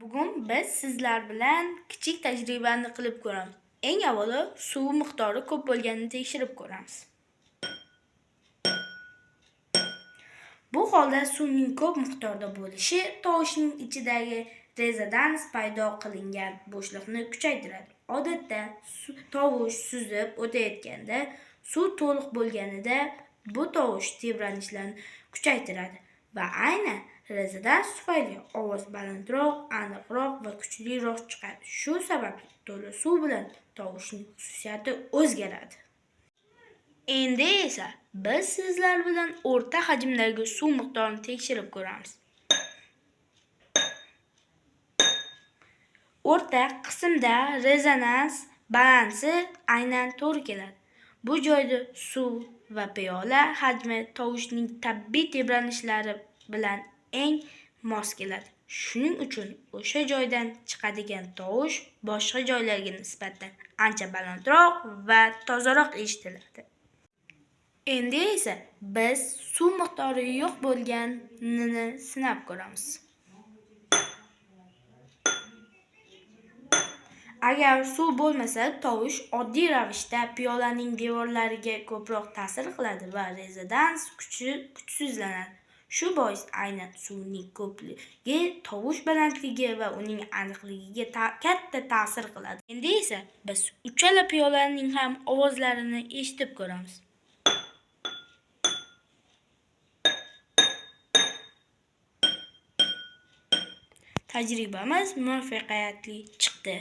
Bugun biz sizlar bilan kichik tajribani qilib ko'ramiz. Eng avvalo suv miqdori ko'p bo'lganini tekshirib ko'ramiz. Bu holda suvning ko'p miqdorda bo'lishi tovushning ichidagi rezonans paydo qilingan bo'shliqni kuchaytiradi. Odatda tovush suzib o'tayotganda suv to'liq bo'lganida bu tovush tebranishlarni kuchaytiradi va aynan rezonans tufayli ovoz balandroq, aniqroq va kuchliroq chiqadi. Shu sababli to'la suv bilan tovushning xususiyati o'zgaradi. Endi esa biz sizlar bilan o'rta hajmdagi suv miqdorini tekshirib ko'ramiz. O'rta qismda rezonans balansi aynan to'g'ri keladi. Bu joyda suv va piyola hajmi tovushning tabiiy tebranishlari bilan eng mos keladi. Shuning uchun o'sha joydan chiqadigan tovush boshqa joylarga nisbatan ancha balandroq va tozaroq eshitiladi. Endi esa biz suv miqdori yo'q bo'lganini sinab ko'ramiz. Agar suv bo'lmasa, tovush oddiy ravishda piyolaning devorlariga ko'proq ta'sir qiladi va rezonans kuchi kuchsizlanadi. Shu bois aynan suvning ko'pligi tovush balandligi va uning aniqligiga katta ta'sir qiladi. Endi esa biz uchala piyolaning ham ovozlarini eshitib ko'ramiz. Tajribamiz muvaffaqiyatli chiqdi.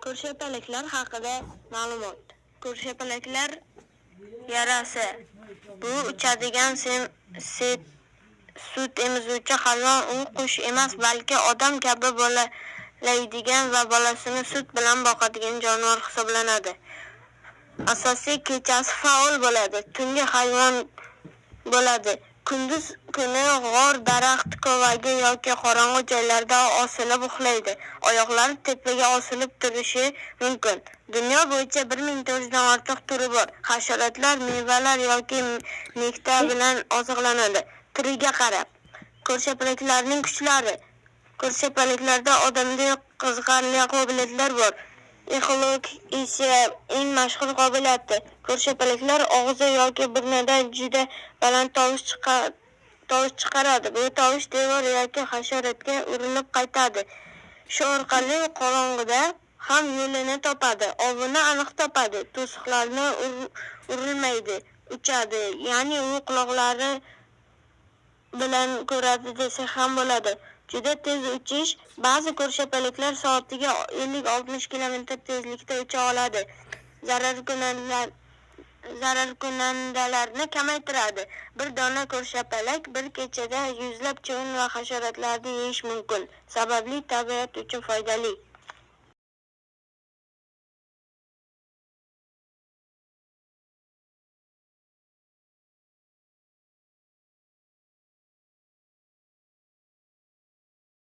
Ko'rshapalaklar haqida ma'lumot. Ko'rshapalaklar yarasi. Bu uchadigan sut emizuvchi hayvon. U qush emas, balki odam kabi bolalaydigan va bolasini sut bilan boqadigan jonivor hisoblanadi. Asosiy kechasi faol bo'ladi, tungi hayvon bo'ladi. Kunduz kuni g'or, daraxt ko'vagi yoki qorong'u joylarda osilib uxlaydi. Oyoqlari tepaga osilib turishi mumkin. Dunyo bo'yicha 1400 dan ortiq turi bor. Hasharotlar, mevalar yoki nektar bilan oziqlanadi. Turiga qarab. Ko'rshapalaklarning kuchlari. Ko'rshapalaklarda odamda qiziqarli qobiliyatlar bor. Exolokatsiya eng mashhur qobiliyati. Ko'rshapalaklar og'zi yoki burnidan juda baland tovush chiqaradi. Bu tovush devor yoki hasharotga urilib qaytadi. Shu orqali qorong'ida ham yo'lini topadi, ovini aniq topadi, to'siqlarni urilmaydi, uchadi. Ya'ni u quloqlari bilan ko'radi desak ham bo'ladi. Juda tez uchish. Ba'zi ko'rshapalaklar soatiga 50-60 kilometr tezlikda ucha oladi. Zararkunandalarni kamaytiradi. Bir dona ko'rshapalak bir kechada yuzlab chivin va hasharotlarni yeyishi mumkin. Sababli tabiat uchun foydali.